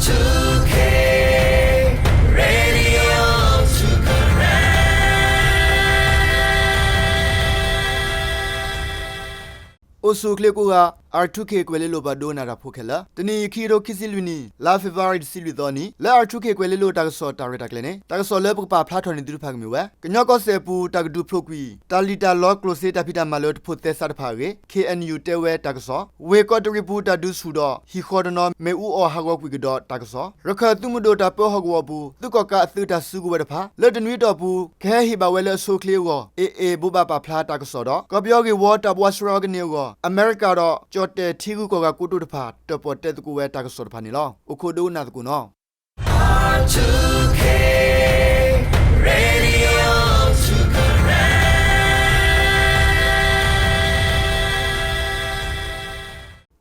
Radio အိၣ်ဆူၣ်အိၣ်ချ့ကိးဂၤ, R two K ကွဲၤလ့လိၤပှၤဒိကနၣ်တၢ်ဖိခဲလၢာ်, တနံၤအံၤ ခံကထိခံဆံလွံၢ်နံၣ်, လါ February တဆံလွံၢ်သီနံၤ, လၢ R two K ကွဲၤလ့လိၤတၢ်ကစီၣ်တၢ်ရဲၣ်တၢ်ကျဲၤန့ၣ် တၢ်ကစီၣ်လၢပကပာ်ဖျါထီၣ်န့ၢ်သုတဖၣ်ကမ့ၢ်ဝဲ ကညီကီၢ်စဲၣ်အပူၤ တၢ်ကဒုးဖျိးကွံာ် တၢ်လံၣ်တၢ်လီကျိၣ်စ့တၢ်ဖံးတၢ်မၤလၢတဖိးသဲစးတဖၣ်အဂ့ၢ် K N U တဲဝဲတၢ်ကစီၣ်, ဝ့ၢ်ကီးတရံးပူၤတၢ်ဒုးဆူၣ်ဒီး ဟံၣ်ဃီတနီၤ မ့ၣ်အူအီၣ်ဟးဂီၤကွံာ်ကဒီးတၢ်ကစီၣ်, ရခၢၣ်သုးမုၢ်ဒိၣ်တၢ်ပၢဟီၣ်ကဝီၤအပူၤ သုးကီၣ်ကးအသုးတၢ်စုကဝဲၤတဖၣ် လၢတနွံအတီၢ်ပူၤ ကဟဲဟ့ၣ်ဘၣ်ဝဲလၢအဆိအချ့အဂီၢ် A A ဘိးဘၣ်ပာ်ဖျါတၢ်ကစီၣ်ဒီး ကီၢ်ပယီၤဂ့ၢ်ဝီတၢ်ဘှါဆှဲအီၤကန့ၢ်အဂီၢ် အမဲရကၤဒီး ကၠီၣ်တဲၣ်ထံဂုၤကီၢ်ဂၤကိတိာ်တဖၣ် တၢၣ်ပီၣ်တဲသကိးဝဲတၢ်ကစီၣ်တဖၣ်န့ၣ်လီၤ. အိၣ်ခိးဒိကနၣ်သကိးနီၤ. Radio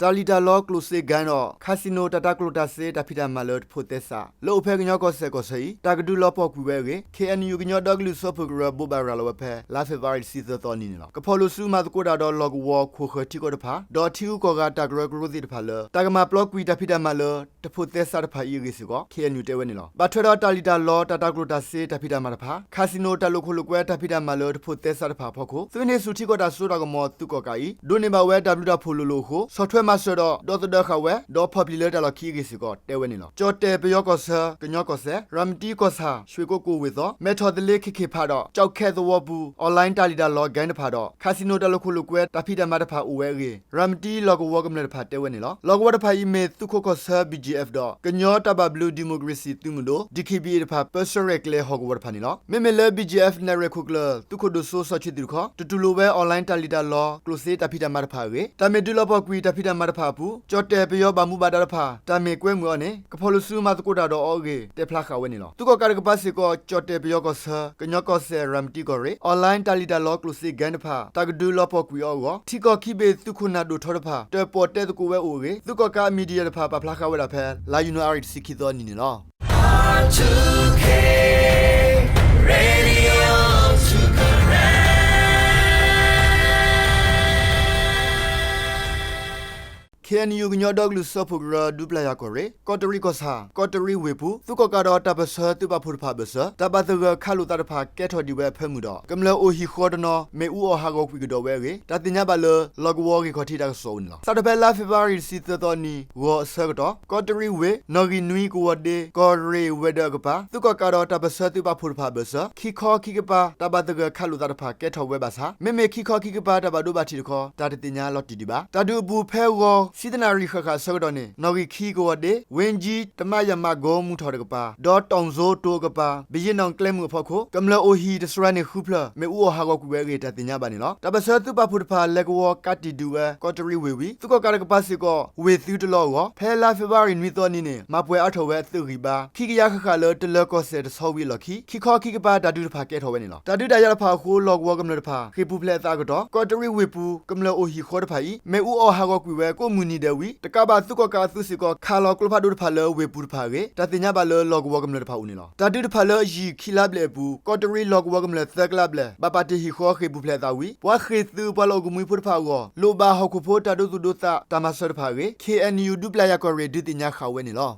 တၢ်လံၣ်တၢ်လီကျိၣ်စ့ gang ဒီး casino တၢ်တၢ်ကျိၣ်တၢ်စ့တၢ်ဖံးတၢ်မၤလၢတဖိးသဲစး လၢအိၣ်ဖဲကညီကီၢ်စဲၣ်ကီၢ်ဆၢအံၤ တၢ်ကဒုးလီၤပှီၢ်ကွံာ်ဝဲအဂ့ၢ် K N U ကညီဒီကလုာ်စၢဖှိၣ်ကရၢ ဘိးဘၣ်ရၤလီၤဝဲဖဲ လါ February တဆံသၢသီအနံၤန့ၣ်လီၤ. ကဖီၣ်လိာ်စုမၤသကိးတၢ်ဒီးလီၢ်ကဝီၤခိၣ်ဃၢၤထံကီၢ်တဖၣ် ဒီးထံဂုၤကီၢ်ဂၤတၢ်ကရၢကရိသ့ၣ်တဖၣ်လၢ တၢ်ကမၤပျီကွံာ်တၢ်ဖံးတၢ်မၤလၢ တဖိးသဲစးတဖၣ်အံၤအဂ့ၢ်စ့ၢ်ကီး K N U တဲဝဲန့ၣ်လီၤ. ဘၣ်ထွဲဒီးတၢ်လံၣ်တၢ်လီတၢ်တၢ်ကျိၣ်တၢ်စ့တၢ်ဖံးတၢ်မၤတဖၣ် casino တၢ်လိာ်ခိၣ်လိာ်ကွဲတၢ်ဖံးတၢ်မၤလၢတဖိးသဲစးတဖၣ်အဖီခိၣ် သုးဟ့ၣ်ဆူၣ်ထံကီၢ်တၢ်စိတၢ်ကမီၤသုးကီၣ်ကးအံၤ ဒိးန့ၢ်ဘၣ်ဝဲတၢ်ဘျုးတၢ်ဖှိၣ်လိၤလိၤအဃိ ဆီၣ်ထွဲမၤစၢၤဒီး ဒီသဒၢဃာ်ဝဲ ဒီးဖီၣ်ပျံၤလၢတၢ်လီၢ်ခံအဂ့ၢ်စ့ၢ်ကီး တဲဝဲန့ၣ်လီၤ. ကၠီၣ်တဲၣ်ပယီၤကီၢ်ဆၢ ကညီကီၢ်စဲၣ် ရၤမတံကီၢ်ဆၣ် ရွှ့ၣ်ကိကိၣ်ဝ့ၢ်သီ မဲၣ်ထီၣ်သလ့ ခ့ၣ်ခ့ၣ်ဖးဒီး ကၠီၣ်ခဲသဝီပူၤ online တၢ်လံၣ်တၢ်လီ gang တဖၣ်ဒီး casino တၢ်လိာ်ခိၣ်လိာ်ကွဲတၢ်ဖံးတၢ်မၤတဖၣ်အိၣ်ဝဲအဂ့ၢ် ရၤမတံလီၢ်ကဝီၤကမျၢၢ်တဖၣ်တဲဝဲန့ၣ်လီၤ. လီၢ်ကဝီၤတဖၣ်အံၤမ့ၢ်သုးခိးကီၢ်ဆၢ B G F ဒီး ကညီတၢ်ဘၣ်ဘျုးဒံၣ်မိၣ်ကရ့ၣ်စံၣ်သုးမုၢ်ဒိၣ် D K B A တဖၣ် ပၢဆှၢရဲၣ်ကျဲၤဟီၣ်ကဝီၤတဖၣ်န့ၣ်လီၤ. မ့မ့ၢ်လၢ B G F နဲၣ်ရွဲၣ်ခိၣ်ကျၢၢ် သုးခိၣ်ဒိၣ်စိစီၤဆံသူၣ်တခီ တတူၢ်လိာ်ဝဲ online တၢ်လံၣ်တၢ်လီ ကျိၣ်စ့တၢ်ဖံးတၢ်မၤတဖၣ်အဂ့ၢ် တၢ်မ့ၢ်ဒုးလီၤပှီၢ်ကွံာ်တၢ်ဖံးတၢ်မၤတဖၣ်အပူၤ ကၠီၣ်တဲၣ်ပယီၤဘၣ်မူဘၣ်ဒါတဖၣ် တၢ်မ့ၢ်ကွဲမုာ်အီၤန့ၣ် ကဖီၣ်လိာ်စုမၤသကိးတၢ်ဒီးအီၤအဂ့ၢ် တဲဖျါဃာ်ဝဲန့ၣ်လီၤ. သုးကီၣ်ကးတကပၤစ့ၢ်ကီး ကၠီၣ်တဲၣ်ပယီၤကီၢ်ဆၢ ကညီကီၢ်စဲၣ် ရၤမတံကီၢ်ရ့ၣ် online တၢ်လံၣ်တၢ်လီကျိၣ်စ့ gang တဖၣ် တၢ်ကဒုးလီၤပှီၢ်ကွံာ်အီၤအဂီၢ် ထံကီၢ်ခံဘ့ၣ်သုးခိၣ်နၢ်ဒိၣ်ထီတဖၣ် တၢၣ်ပီၣ်တဲသကိးဝဲအိၣ်အဂ့ၢ် သုးကီၣ်ကးအ media တဖၣ် ပာ်ဖျါဃာ်ဝဲဒၣ်ဖဲ လါယနူၤအါရံၤ တဆံခံသီအနံၤန့ၣ်လီၤ. K N U ကညီဒီကလုာ်စၢဖှိၣ်ကရၢ ဒူပျၢ်ယၤကီၢ်ရ့ၣ် ကီးတရံးကီၢ်ဆၣ် ကီးတရံးဝ့ၢ်ပူၤ သုးကီၣ်ကးဒီးတၢ်ပၢၢ်ဆၢသုးပာ်ဖှိၣ်တဖၣ်အဘၢၣ်စၢၤ တၢ်ဘၣ်သဂၢၢ်ခးလိာ်သးတဖၣ်ကဲထီၣ်ဒံးဝဲအဖၢမုၢ်ဒီး ကမျၢၢ်အိၣ်ဟံၣ်ဃီတနီၤ မ့ၣ်အူအီၣ်ဟးဂီၤကွံာ်ကဒီးဝဲအဂ့ၢ် တၢ်သ့ၣ်ညါဘၣ်လၢ လီၢ်ကဝီၤဂ့ၢ်ခီၣ်ထံးတၢ်ကစီၣ်အအိၣ်န့ၣ်လီၤ. စးထီၣ်ဖဲလါ February တဆံသၢသီနံၤ ဂီၤအဆၢကတီၢ် ကီးတရံးဝ့ၢ် နီၣ်ဂံၢ်နွံကဝီၤဒ့ ကီၢ်ရ့ၣ်ဝဲၤဒၢးအကပၤ သုးကီၣ်ကးဒီးတၢ်ပၢၢ်ဆၢသုးပာ်ဖှိၣ်တဖၣ်အဘၢၣ်စၢၤ ခံခီခံကပၤ တၢ်ဘၣ်သဂၢၢ်ခးလိာ်သးတဖၣ်ကဲထီၣ်ဝဲဘၣ်ဆၣ် မ့မ့ၢ်ခံခီခံကပၤတၢ်ဘၣ်ဒိဘၣ်ထံးတခီ တၢ်တသ့ၣ်ညါလီၤတံၢ်ဒံးဘၣ်. တၢ်ဒုးအပူၤဖဲဂီၤ ဆံသနၣ်ရံၣ်ဃၣ်ဃၣ်အဆၢကတီၢ်န့ၣ် နီၣ်ဂံၢ်ခံကဝီၤဒ့ ဝ့ကၠံ တမၣ်ယမးကိမူထီၣ်တကပၤ ဒီးတီၣ်စိတိၤအကပၤ ဘယ့ၣ်နီၣ်ကျဲမုၢ်အဖီခိၣ် ကမျၢၢ်အိၣ်ဟံၣ်တစှၤန့ၣ်ဃုဖျၢၣ် မ့ၣ်အူအီၣ်ဟးဂီၤကွံာ်ဝဲအဂ့ၢ် တၢ်သ့ၣ်ညါဘၣ်န့ၣ်လီၤ. တၢ်ပၢၢ်ဆၢသုးပာ်ဖှိၣ်တဖၣ် လဲၤကဝီၤကးတံာ်ဒုးဝဲ ကီးတရံးဝ့ၢ်ဝံၤ သုးကီၣ်ကးတကပၤစ့ၢ်ကီး ဝ့ၢ်သုးတလီၢ်အဂီၢ် ဖဲလါ February နွံသီနံၤန့ၣ် မၤပှဲၤအါထီၣ်ဝဲအသုးဂံၢ်ဘါ ခံကယၤဃၣ်ဃၣ်လၢ တလၢၤကီၢ်စဲၣ်တဆီဝံၤအလီၢ်ခံ ခံခီခံကပၤတၢ်ဒုးတဖၣ်ကဲထီၣ်ဝဲန့ၣ်လီၤ. တၢ်ဒုးတၢ်ယၤတဖၣ်အဃိ လီၢ်ကဝီၤကမျၢၢ်တဖၣ် ဃ့ၢ်ပူၤဖျဲးအသးအကတီၢ် ကီးတရံးဝ့ၢ်ပူၤ ကမျၢၢ်အိၣ်ဟံၣ်ဃီတဖၣ်အံၤ မ့ၣ်အူအီၣ်ဟးဂီၤကွံာ်ဝဲ ကိးမုၢ်နံၤဒဲးဝံၤ တကးဘၣ်သုးကီၣ်ကးအသုးစ့ၢ်ကီး ခးလီၤကျိဖးဒိၣ်တဖၣ်လၢဝ့ၢ်ပူၤတဖၣ်အဂ့ၢ် တၢ်သ့ၣ်ညါဘၣ်လၢလီၢ်ကဝီၤကမျၢၢ်တဖၣ်အအိၣ်န့ၣ်လီၤ. တၢ်ဒုးတဖၣ်လၢအယံာ်ခံလါဘျဲၣ်အပူၤ ကီးတရံးလီၢ်ကဝီၤကမျၢၢ်သၢကလးဘျဲၣ် ဘၣ်ပာ်တ့ၢ်ဟံၣ်ဃီဃ့ၢ်ပူၤဖျဲးအသးဝံၤ ပှၤဃ့ၢ်သုးပှၤလီၢ်အိၣ်ကမှံဖိတဖၣ်အဂီၢ် လိၣ်ဘၣ်ဟီၣ်ခိၣ်ဖိတၢ်ဒိသူၣ်ဒိသးတၢ်မၤစၢၤတဖၣ်အဂ့ၢ် K N U ဒူပျၢ်ယၤကီၢ်ရ့ၣ် ဒုးသ့ၣ်ညါဃာ်ဝဲန့ၣ်လီၤ.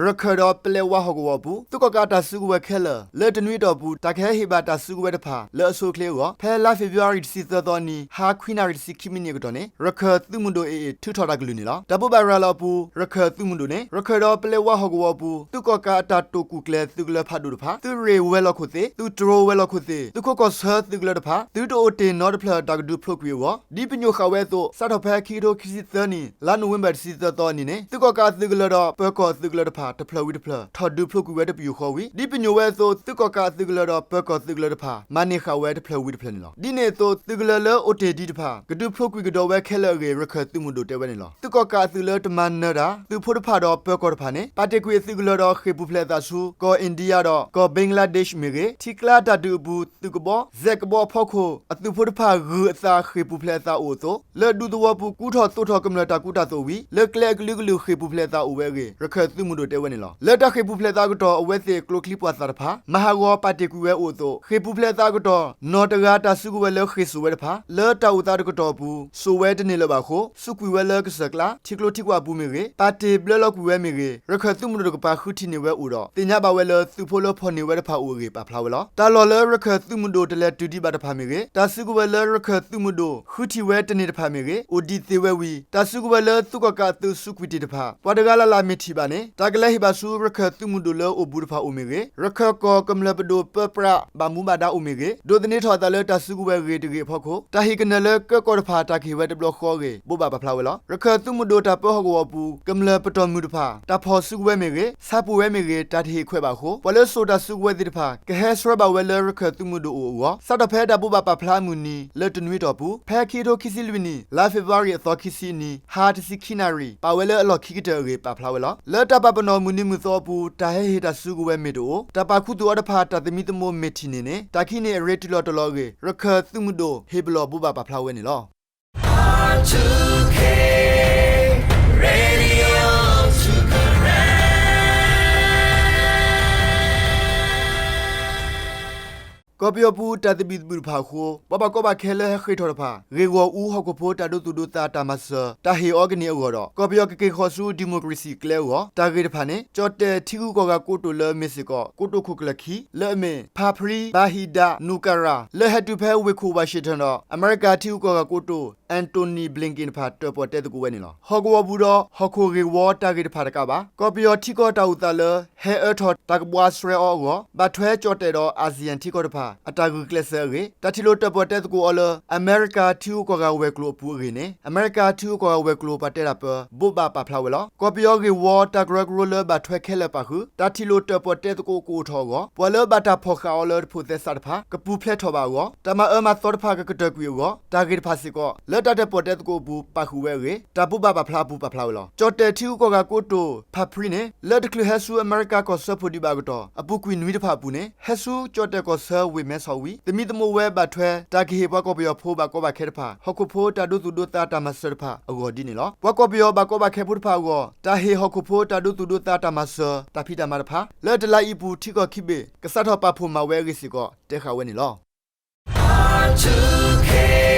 ရခၢၣ်ဒီးပလဲးဝါဟီၣ်ကဝီၤအပူၤ သုးကီၣ်ကးတၢ်စုကဝဲၤခဲလၢာ် လၢတနွံအတီၢ်ပူၤ တၢ်ကဟဲဟ့ၣ်ဘၣ်တၢ်စုကဝဲၤတဖၣ် လၢအဆိအချ့အဂီၢ် ဖဲလါ February တဆံသၢသီနံၤ ဟါခွံနၣ်ရံၣ်တဆံခံမံးနံးအကတီၢ်န့ၣ် ရခၢၣ်သုးမုၢ်ဒိၣ် A A ထုးထီၣ်တၢ်ကလုၢ်န့ၣ်လီၤ. တၢ်ဘိးဘၣ်ရၤလီၤအပူၤ ရခၢၣ်သုးမုၢ်ဒိၣ်န့ၣ် ရခၢၣ်ဒီးပလဲးဝါဟီၣ်ကဝီၤအပူၤ သုးကီၣ်ကးအတၢ်တိာ်ကူၣ်ကျဲၤသုးကလၢၤဖးဒိၣ်တဖၣ် သုးရ့ၣ်ဝဲၤလီၢ်ခိၣ်သ့ၣ် သုးတြိၤဝဲၤလီၢ်ခိၣ်သ့ၣ် သုးခိးကီၢ်ဆၢသုးကလၢၤတဖၣ် သုတအိၣ်တ့ၢ်နီတဖျၢၣ်တၢ်ကဒုးဖျိးကွံာ်အဂီၢ် ဒ်ပညိၣ်ဃာ်ဝဲအသိး စးထီၣ်ဖဲခံကထိခံဆံသၢနံၣ် လါနိၣ်ဝ့ဘၢၣ်တဆံသၢသီအနံၤန့ၣ် သုးကီၣ်ကးအသုးကလၢၤဒီးပၢၤကီၢ်အသုးကလၢၤတဖၣ် တဖျၢၣ်ဝံၤတဖျၢၣ် ထီၣ်ဒုးဖျိးကွံာ်ဝဲတပယူာ်ဃီဝံၤ ဒ်ပညိၣ်ဝဲအသိး သုးကီၣ်ကးအသုးကလၢၤဒီးပၢၤကီၢ်သုးကလၢၤတဖၣ် မၤန့ၢ်ဃာ်ဝဲတဖျၢၣ်ဝံၤတဖျၢၣ်န့ၣ်လီၤ. ဒ်န့ၣ်အသိး သုးကလၢၤလၢအိၣ်တ့ၢ်ဒံးတဖၣ် ကဒုးဖျိးကွံာ်ကဒီးဝဲခဲလၢာ်အဂ့ၢ် ရခၢၣ်သုးမုၢ်ဒိၣ်တဲဝဲန့ၣ်လီၤ. သုးကီၣ်ကးအသုးလၢတမၤနၢၤတၢ် သုးဖိတဖၣ်ဒီးပၢၤကီၢ်တဖၣ်န့ၣ် ပာ်တ့ၢ်ကွံာ်အသုးကလၢၤဒီးဃ့ၢ်ပူၤဖျဲးအသးဆူ ကီၢ် India ဒီး ကီၢ် Bangladesh မ့ၢ်ဂ့ၤ ထံကျါတၢ်ဒုးအပူၤ သုးကဘီ စဲးကဘီအဖီခိၣ် အသုးဖိတဖၣ်ဂုၤအသးဃ့ၢ်ပူၤဖျဲးအသးအိၣ်အသိး လၢဒူသဝီပူၤကူထီၣ်သိးထီၣ်ကမျၢၢ်တၢ်ကူတၢ်သိးဝံၤ လၢကျဲအကလုာ်ကလုာ်ဃ့ၢ်ပူၤဖျဲးအသးအိၣ်ဝဲအဂ့ၢ် ရခၢၣ်သုးမုၢ်ဒိၣ် ဝဲန့ၣ်လီၤ. လၢတၢ်ဃ့ၢ်ပူၤဖျဲးသးအကတီၢ် အဝဲသ့ၣ်ကျိချံပှာ်သၣ်တဖၣ် မၤဟးဂီၤပာ်တ့ၢ်ကွံာ်ဝဲအိၣ်အသိး ဃ့ၢ်ပူၤဖျဲးသးအကတီၢ် နီၢ်တဂၤတၢ်စုကဝဲၤလၢဃ့ၢ်စိာ်ဝဲတဖၣ် လၢတၢ်အိၣ်သးတကတီၢ်အပူၤ စိာ်ဝဲတန့ၢ်လၢၤဘၣ်အဃိ စူးကွံာ်ဝဲလၢကစၢၢ်ကျါ ထံကျိထံကွၢ်အပူၤမ့ၢ်ဂ့ၤ, ပာ်တ့ၢ်ဘျၢလီၤကွံာ်ဝဲမ့ၢ်ဂ့ၤ, ရခၢၣ်သုးမုၢ်ဒိၣ်တကပၤ ဃုထံၣ်န့ၢ်ဝဲအိၣ်ဒီး သ့ၣ်ညါဘၣ်ဝဲလၢ သုးဖိလၢဖီၣ်န့ၢ်ဝဲတဖၣ်အိၣ်အဂ့ၢ် ပာ်ဖျါဝဲလီၤ. တၢ်လီၢ်လၢရခၢၣ်သုးမုၢ်ဒိၣ် တလဲၤတုၤဒံးဘၣ်တဖၣ်မ့ၢ်ဂ့ၤ, တၢ်စုကဝဲၤလၢရခၢၣ်သုးမုၢ်ဒိၣ် ဃုထံၣ်ဝဲတန့ၢ်တဖၣ်မ့ၢ်ဂ့ၤ, အိၣ်ဒံးသ့ဝဲဝံၤ တၢ်စုကဝဲၤလၢသုးကီၣ်ကးအသုး စူးကွံာ်တ့ၢ်တဖၣ် ပှၤတဂၤလၢ်လၢ်မ့ၢ်ထံၣ်ဘၣ်န့ၣ် တၢ်ကလဲၤဟ့ၣ်ဘၣ်ဆူ ရခၢၣ်သုးမုၢ်ဒိၣ်လၢအိၣ်ဘူးတဖၣ်အိၣ်မ့ၢ်ဂ့ၤ, ရခၢၣ်ကီၢ်ကမျၢၢ်ပဒိၣ် ပၢပြးဘၣ်မူဘၣ်ဒါအိၣ်မ့ၢ်ဂ့ၤ, ဒိးသန့ၤထီၣ်အသးလၢ တၢ်စုကဝဲၤဂ့ၤတဂ့ၤအဖီခိၣ် တၢ်ဟ့ၣ်ကနၢၤလၢကၢကီၢ်တဖၣ် တၢ်ကဟ့ၣ်ဝဲတဘျီဃီအဂ့ၢ် ဘိးဘၣ်ပာ်ဖျါဝဲလီၤ. ရခၢၣ်သုးမုၢ်ဒိၣ်တၢ်ပၢဟီၣ်ကဝီၤအပူၤ ကမျၢၢ်ပတီၢ်မုၢ်တဖၣ် တၢ်ဖီၣ်စုကဝဲၤမ့ၢ်ဂ့ၤ, ဆါပူၤဝဲမ့ၢ်ဂ့ၤ တၢ်တဟ့ၣ်ခွဲးဘၣ်အဃိ ပှၤလၢစိာ်တၢ်စုကဝဲၤသ့ၣ်တဖၣ် ကဟဲဆှၢဘၣ်ဝဲလၢ ရခၢၣ်သုးမုၢ်ဒိၣ်အိၣ်အဂီၢ် စးထီၣ်ဖဲတၢ်ဘိးဘၣ်ပာ်ဖျါအမုၢ်နံၤ လၢတနွံအတီၢ်ပူၤ ဖဲခံကထိခံဆံလွံၢ်နံၣ် လါဖ့ၤဘြူၤအါရံၤအသီခံဆံအနံၤ ဟါတဆံခံနၣ်ရံၣ် ပာ်ဝဲလၢအလီၢ်ခံကတၢၢ်အဂ့ၢ် ပာ်ဖျါဝဲလီၤ. လၢတၢ်ပာ်ပနီၣ်မုၢ်နံၤမုၢ်သီအပူၤ တၢ်ဟဲဟ့ၣ်တၢ်စုကဝဲၤမ့ၢ်တအိၣ် တၢ်ပာ်ခူသူၣ်အီၤတဖၣ် တၢ်သမံသမိးမ့ၢ်ထံၣ်န့ၢ်န့ၣ် တၢ်ခံးန့ၢ်အရ့တုၤလီၤတီၤလီၤအဂ့ၢ် ရခၢၣ်သုးမုၢ်ဒိၣ် ဟ့ၣ်ပလီၢ်ဘိးဘၣ်ပာ်ဖျါဝဲန့ၣ်လီၤ. ကီၢ်ပယီၤပူၤ တၢ်သဘံၣ်သဘုၣ်တဖၣ်အဃိ ပှၤဘၣ်ကီဘၣ်ခဲလၢဟဲဃ့ၢ်ထီၣ်တဖၣ် ဂ့ၢ်ဂီၢ်အူ ဟီၣ်ခိၣ်ဖိတၢ်ဒိသူၣ်ဒိသးတၢ်မၤစၢၤ တၢ်ဟ့ၣ်အီၤကန့ၢ်အဂီၢ်ဒီး ကီၢ်ပယီၤကက့ၤဃီၤဆူ ဒံၣ်မိၣ်ကရ့ၣ်စံၣ်ကျဲအဂီၢ် တၢ်ဂ့ၢ်တဖၣ်န့ၣ် ကၠီၣ်တဲၣ်ထံဂုၤကီၢ်ဂၤကိတိာ်လၢမ့ၢ်စ့ၢ်ကီး ကိတိာ်ခိၣ်ကျၢၢ်ခံ လၢအမ့ၢ် ဖၣ်ဖြံ ဘၣ်ဟံးဒး နူၤကၤရၤ လၢဟဲတုၤဖဲဝ့ၢ်ခိၣ် Washington ဒီး အမဲရကၤထံဂုၤကီၢ်ဂၤကိတိာ် Antony Blinken တဖၣ် တၢၣ်ပီၣ်တဲသကိးဝဲန့ၣ်လီၤ. ဟီၣ်ကဝီၤပူၤဒီး ဟီၣ်ခိၣ်ဂ့ၢ်ဝီတၢ်ဂ့ၢ်တဖၣ်တကးဘၣ် ကီၢ်ပယီၤထံကီၢ်တၢ်အိၣ်သးလၢ ဟဲအၢထီၣ်တၢ်ကဘှါစှဲအီၤအဂီၢ် ဘၣ်ထွဲကၠီၣ်တဲၣ်ဒီး ASEAN ထံကီၢ်တဖၣ် အတၢ်ဂုာ်ကျဲးစၢးအဂ့ၢ် တၢ်ထံၣ်လိာ်တၢၣ်ပီၣ်တဲသကိးအီၤလၢ အမဲရကၤထံဂုၤကီၢ်ဂၤဝဲၤကျိၤအပူၤအဂ့ၢ်န့ၣ် အမဲရကၤထံဂုၤကီၢ်ဂၤဝဲၤကျိၤပှၤတဲတၢ်ပၢ ဘိးဘၣ်ပာ်ဖျါဝဲလီၤ. ကီၢ်ပယီၤဂ့ၢ်ဝီတၢ်ကရၢကရိလၢဘၣ်ထွဲခဲလၢာ်ပာ်ဃုာ် တၢ်ထံၣ်လိာ်တၢၣ်ပီၣ်တဲသကိးကအိၣ်ထီၣ်အဂီၢ် ပှၤလၢဘၣ်တၢ်ဖီၣ်ဃာ်အီၤလၢတဖိးသဲစးတဖၣ် ကပူၤဖျဲးထီၣ်ဘၣ်အဂီၢ် တၢ်မၤအၢမၤသီတဖၣ်ကကတၢၢ်ကွံာ်အဂီၢ် တၢ်ဂ့ၢ်တဖၣ်စ့ၢ်ကီး လၢတၢ်တၢၣ်ပီၣ်တဲသကိးအပူၤ ပာ်ဃုာ်ဝဲအဂ့ၢ် တၢ်ဘိးဘၣ်ပာ်ဖျါအပူၤပာ်ဖျါဝဲလီၤ. ကၠီၣ်တဲၣ်ထံဂုၤကီၢ်ဂၤကိတိာ် ဖၣ်ဖြံန့ၣ် လၢတချုးဟဲဆူအမဲရကၤကီၢ်စၢဖှိၣ်ဒံးဘၣ်အကတီၢ် အပူၤကွံာ်နွံတဖၣ်အပူၤန့ၣ် ဟဲဆူကၠီၣ်တဲၣ်ကီၢ်ဆၢဝ့ၢ်မဲဆီးဝံၤ သမံသမိးဝဲဘၣ်ထွဲ တၢ်ကဟ့ၣ်ပှၤကီၢ်ပယီၤဖိဘၣ်ကီဘၣ်ခဲတဖၣ် ဟီၣ်ခိၣ်ဖိတၢ်ဒိသူၣ်ဒိသးတၢ်မၤစၢၤတဖၣ်အဂီၢ်ဒ်န့ၣ်လီၤ. ပှၤကီၢ်ပယီၤဘၣ်ကီဘၣ်ခဲဖိတဖၣ်အဂီၢ် တၢ်ဟ့ၣ်ဟီၣ်ခိၣ်ဖိတၢ်ဒိသူၣ်ဒိသးတၢ်မၤစၢၤ တၢ်ဖံးတၢ်မၤတဖၣ် လၢတလါအံၤအပူၤ ထံကီၢ်ခံဘ့ၣ် ကစးထီၣ်ပာ်ဖှိၣ်မၤဝဲအဂ့ၢ်စ့ၢ်ကီး တဲဃာ်ဝဲန့ၣ်လီၤ.